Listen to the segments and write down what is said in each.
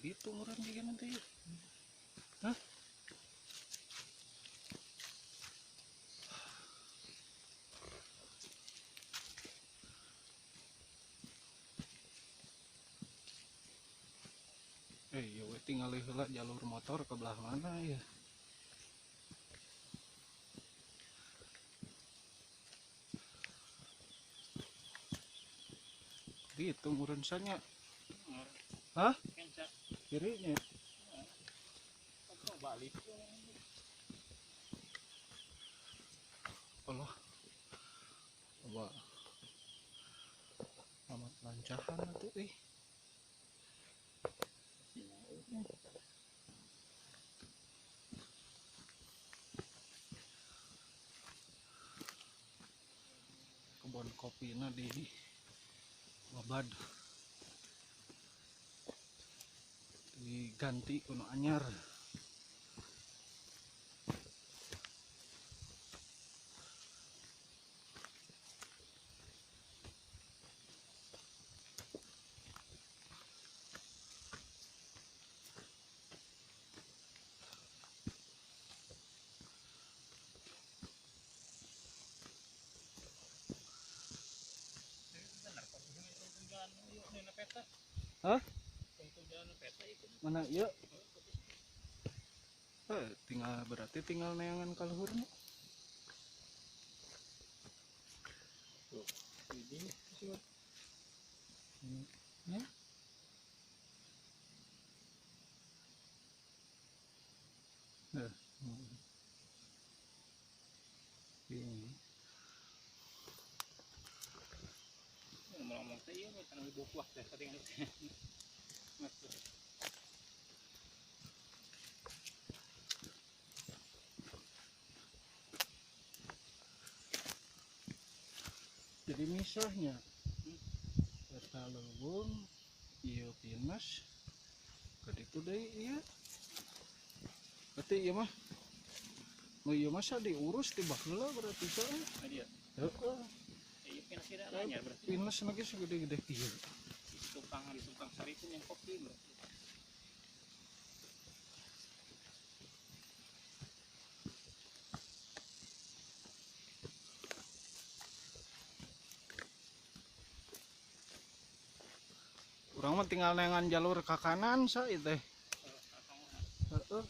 Gitu meureun juga nanti ya. Hah? Ya we tinggal heula jalur motor ke belah mana ya. Gitu meureun sanya. Hah? Kirinya. Balik. Allah. Coba. Amat lancahan atuh euy. Kebun kopina di Babad diganti kuno anyar. Hah? Mana iya? Tinggal berarti tinggal neangan kaluhurna. Tuh, ini sih. Ya. Nah. Ini. Ngomong-ngomong teh ieu mah ibu kuah teh katingal. Jadi misahnya eta leuweung ieu pinus ka ditu deui ieu. Berarti ieu mah nu ieu mah diurus ti baheula berarti sae. Iya. Heeh. Ieu pinus tidak anyar berarti. Pinus lagi segede-gede kieu. Tukang di tukang sari pun yang kopi berarti. Urang mah tinggal neangan jalur ke kanan sa ieu teh. Heeh.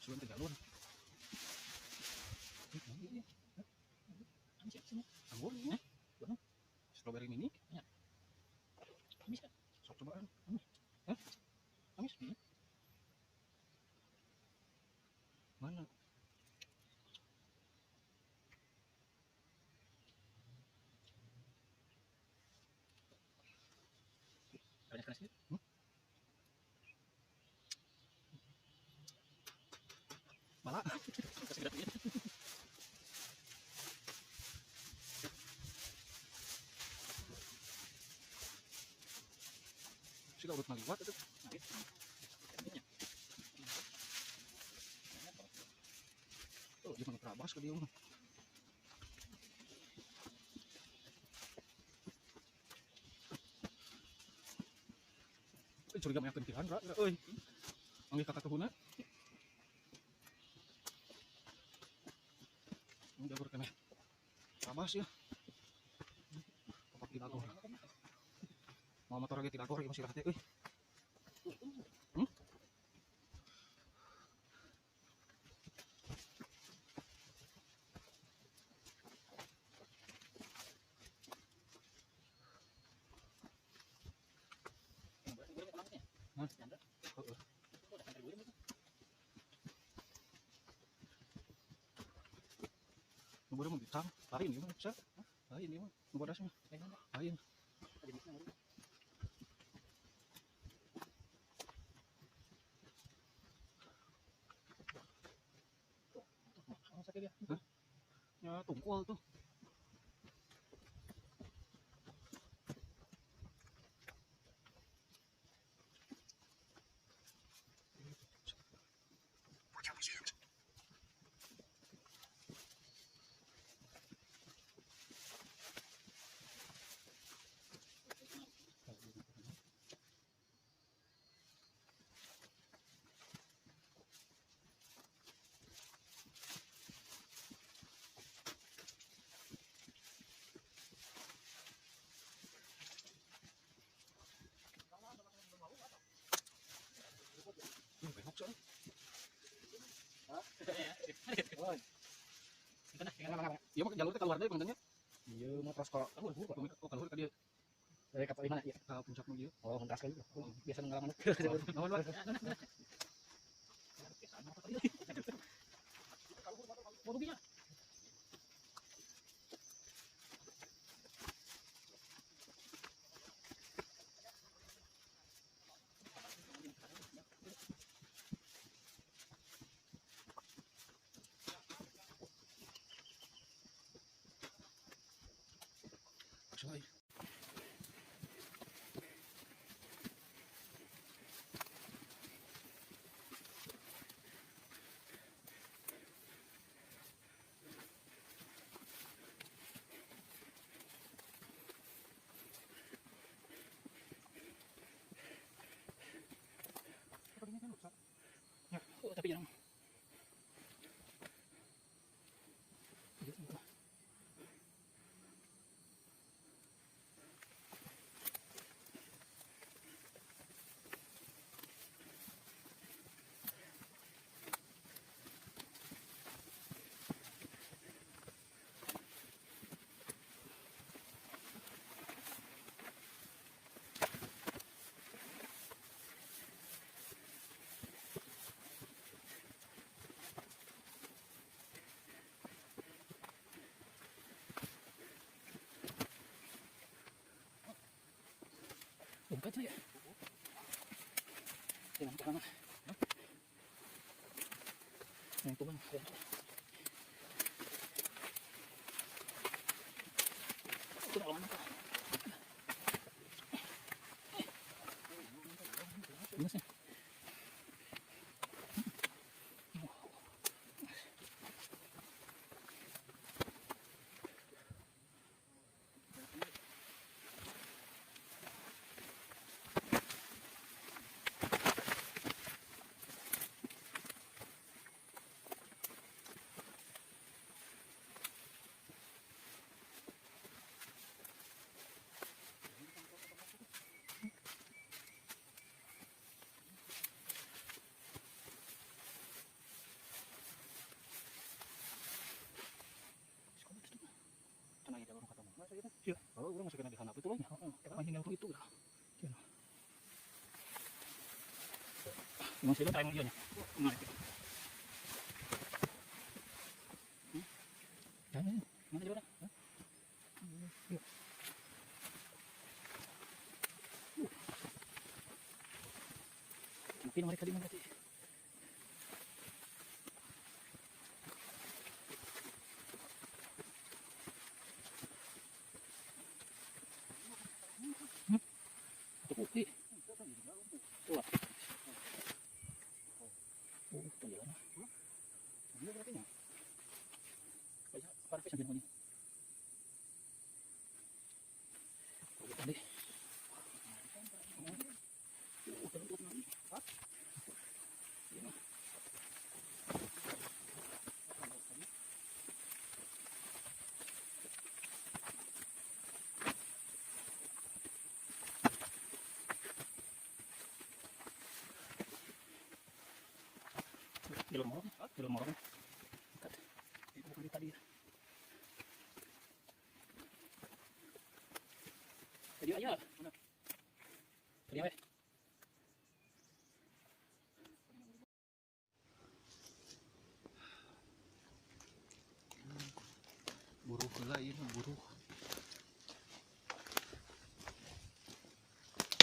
Jalur. Anggur ya? Strawberry mini? Amis kan? Sok cobaan. Amis. Hah? Amis? Mana? Banyak keras gitu? Malah. Sudah urut maliwat itu. Oh, gimana terabas ke dia mah. Curiga banyak kentihan, ra, euy. Manggih ka katuhuna. Ini jalur keneh. Terabas ya. Papak di dagor. Mau motor lagi tidak gor masih rahat euy. Hah? Heeh. Nu mah bintang, lain ieu mah bisa. Lain ieu mah, nu bodas mah. Lain. Hah? Ya tungkul tuh. Iya mah jalur teh keluar deui panggilnya. Iya mah terus ke oh keluar ka dieu. Dari kapal mana ieu? Ka puncak nu ieu. Oh, hentas ka ieu. Biasa ngalaman. Naon, Pak? Mau Sorry. Oh, tapi jarang. Lompat ya. Jangan ke mana. Yang itu bang. Itu mana? Ini sih. Iya, kalau orang masih kena di handap itu loh. Heeh, masih itu lah. Iya. Masih ada tayang ieu nya. Nah, itu. Ya, mana jalan? Iya. Mungkin mereka di mana sih? Putih. Wah. Oh, itu jalan. Iya berarti nya. Di luar morong. Bukan tadi. Tadi aja. Tadi aja. Buruh lah ini buruh.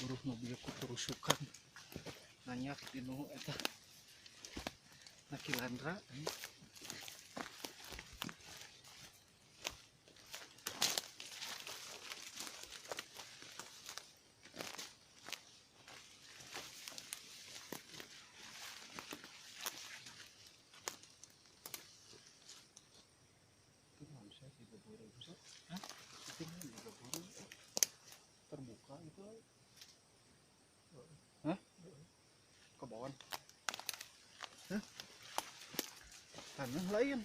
Buruh mobil ku terusukan. Nanya dinu eta. Nakilandra. Terbuka itu. Hah? Ke bawah. Hah? Tanah lain.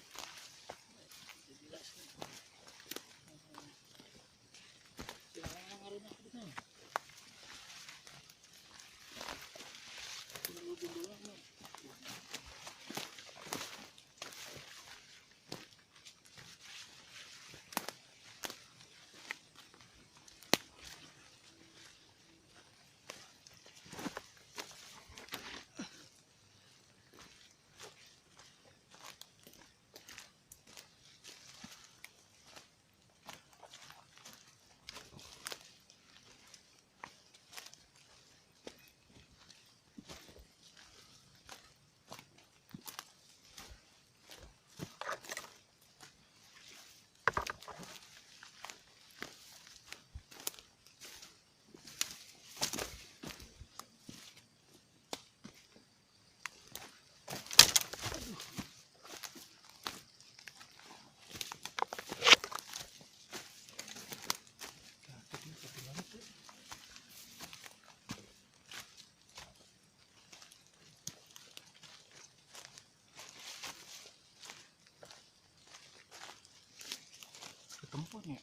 Tempatnya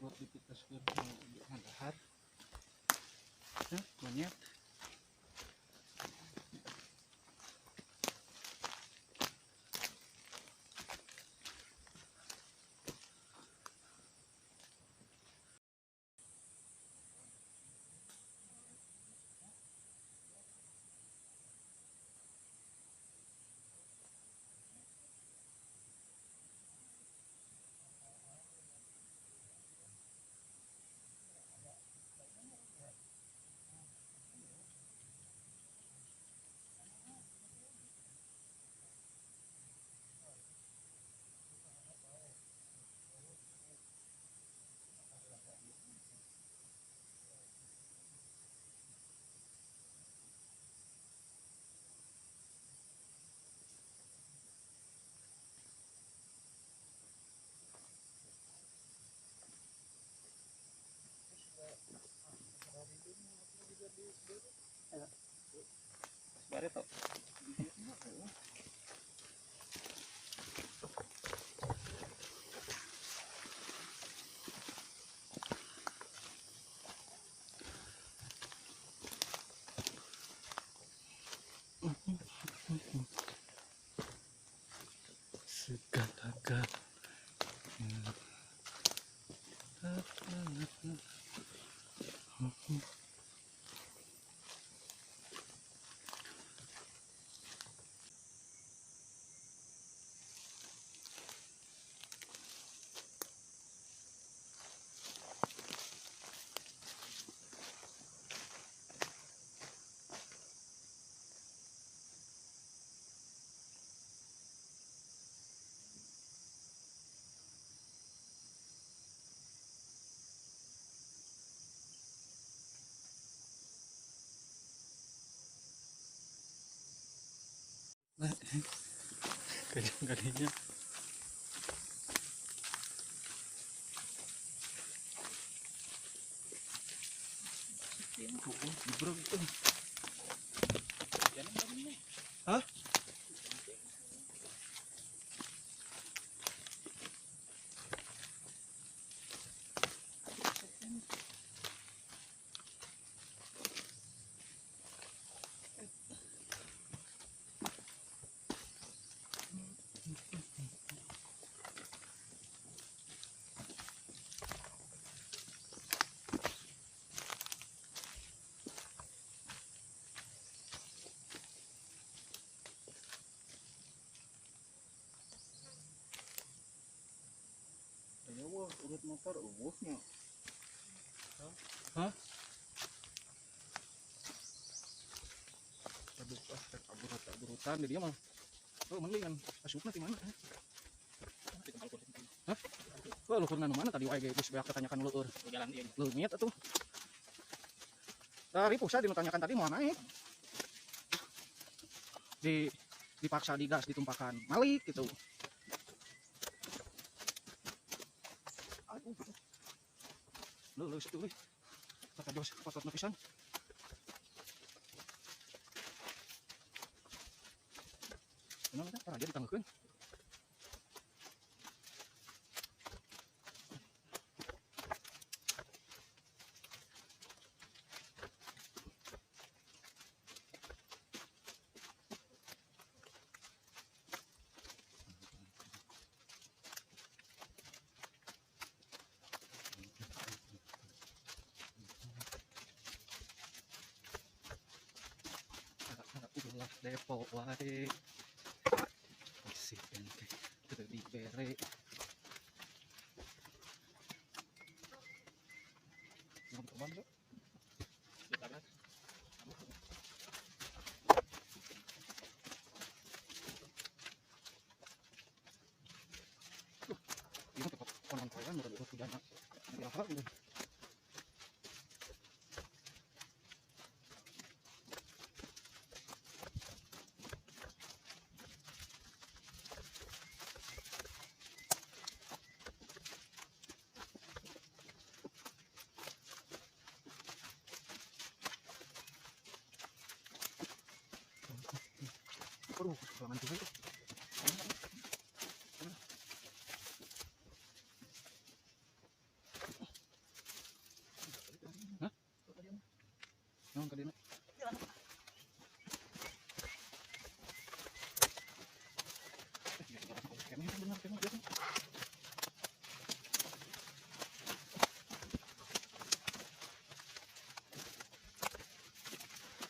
buat dipitaskeun ngadahar. Hah, monyet. Bareto. Segala Kanyang-kanya. Oo, libro ito. Ha? Urut motor ubuhnya. Hah? Aduh, aburutan dia mah. Oh, mendingan asupna di mana? Hah? Oh, luhurna nu mana tadi wae ge geus beak tanyakan leueur. Jalan ieu. Leungit atuh. Dari pusat ditanyakan tadi mau naik. Dipaksa digas ditumpakan malik gitu. Lu situ euy. Kata jos patot pisan. Kenapa teh? Tara ditanggekeun. Depok wae isi engke teu dibere. Ieu teh konon poean meureun urut kudana. Iraha gitu. Aduh, kelangan juga itu. Hah? Naon ka dina?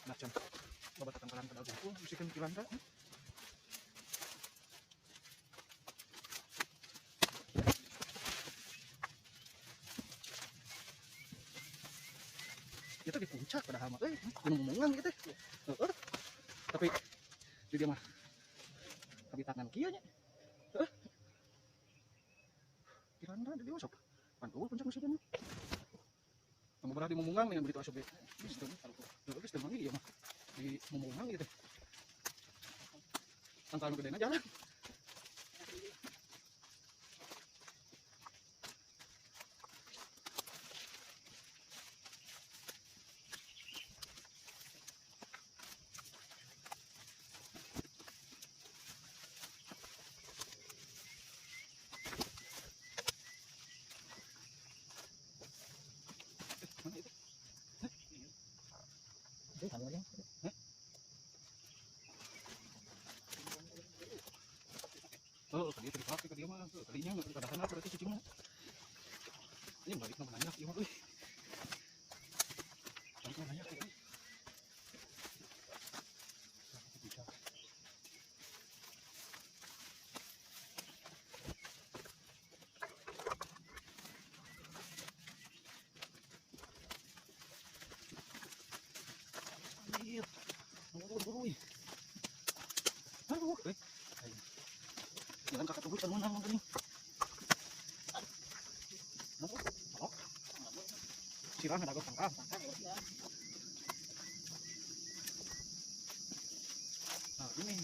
Nah, jam. Loba tatangkalan ka dagu. Bisikan kilanda. Itu di puncak padahal mah euy gunung Mumungan gitu. Heeh. Tapi di dia mah habitatna kieu nya. Heeh. Kirana di dia sok. Pan eueuh puncak masih mah. Tong berada di Mumungan dengan begitu asup ge. Geus teu heuh geus teu manggih ieu mah. Di Mumungan gitu. Tangkalan gedena jalan. Oh, tadi dipakai ke dia mah, tadinya nggak ada sana berarti cuci mah. Ini balik nama nanya, iya mah, euy. Balik nama nanya, euy. Bisa. Anjir. Buru-buru, euy. Aduh, euy. Jalan kakak tunggu can menang geuning. Oh. Sirah ada tangkal. Nah, ini.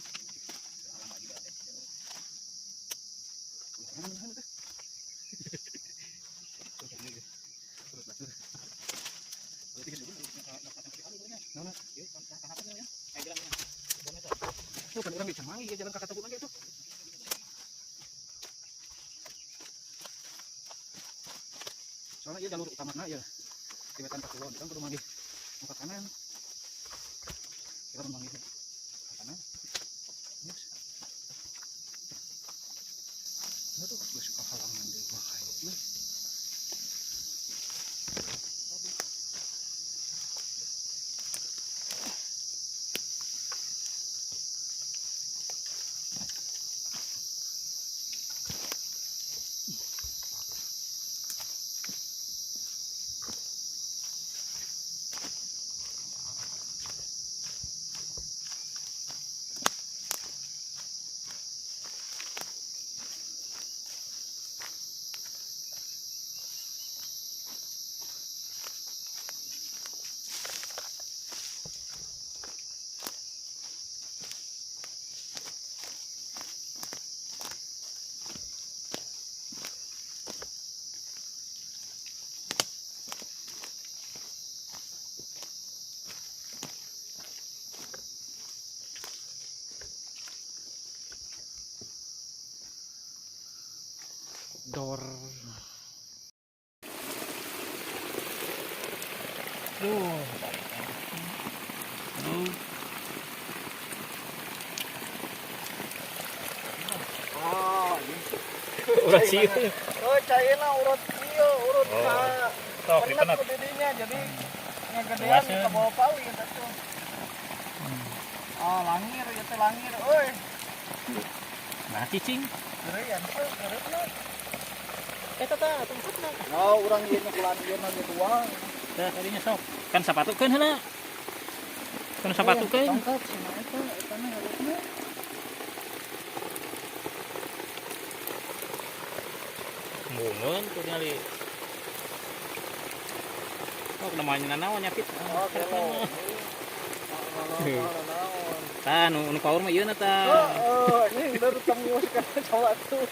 Tuh kan urang di Cemanggi ya jalan ka Katapun ge tuh. Soalnya ieu jalur utamana ya. Di wetan ka kulon, urang kudu manggih nu ka kanan. Kita manggih ka kanan. Yes. Aduh, geus kahalangan deui wae. Euy. Dor. Duh. Aduh. Ah, ini. Urat sieun. Oh, cairna urut ieu, urut Oh. ka Sok penat dipenat. ku didinya jadi ngegedean Luasnya. ke bawah pawi eta tuh. Ah, langir ieu teh langir euy. Nah, cicing. Geureuyan teh, geureutna. Eta tah tungkutna. Oh, urang ieu nyekulan ieu mah ge dua. Tah tadinya sok. Kan sapatukeun heula. Kan sapatukeun. Tongkat cenah eta, eta mah hareupeuna. Embungeun tuh ningali. Oh, namanya naon nya Pit? Oh, gelo. Naon. Tah nu power mah ieu na tah. Oh, ini baru tembus ka coba tuh.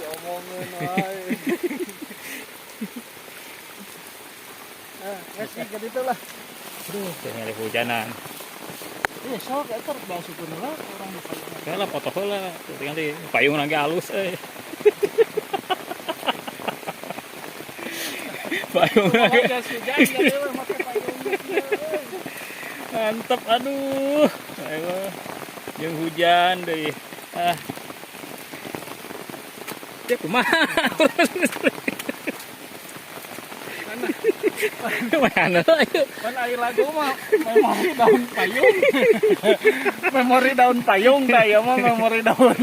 Diomongin wae. Ah, geus sih gitu lah. Aduh, ningali hujanan. Eh, sok eta rek diasupkeun heula urang di payung. Heula foto heula, tuh tingali payung lagi halus euy. Payung lagi. Jas hujan ya deui make payung ieu euy. Mantap aduh. Ayo. Jeung hujan deui. Ah. Ya kumaha? Mana ayo. Kan air lagu mah memori daun payung. Memori daun payung tah ieu mah memori daun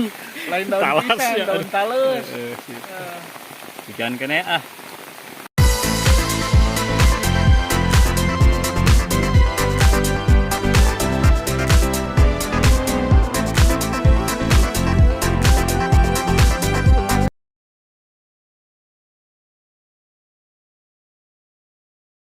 lain daun Talas pisang, ya. daun tales. Heeh, gitu. Eh, Hujan kene ah.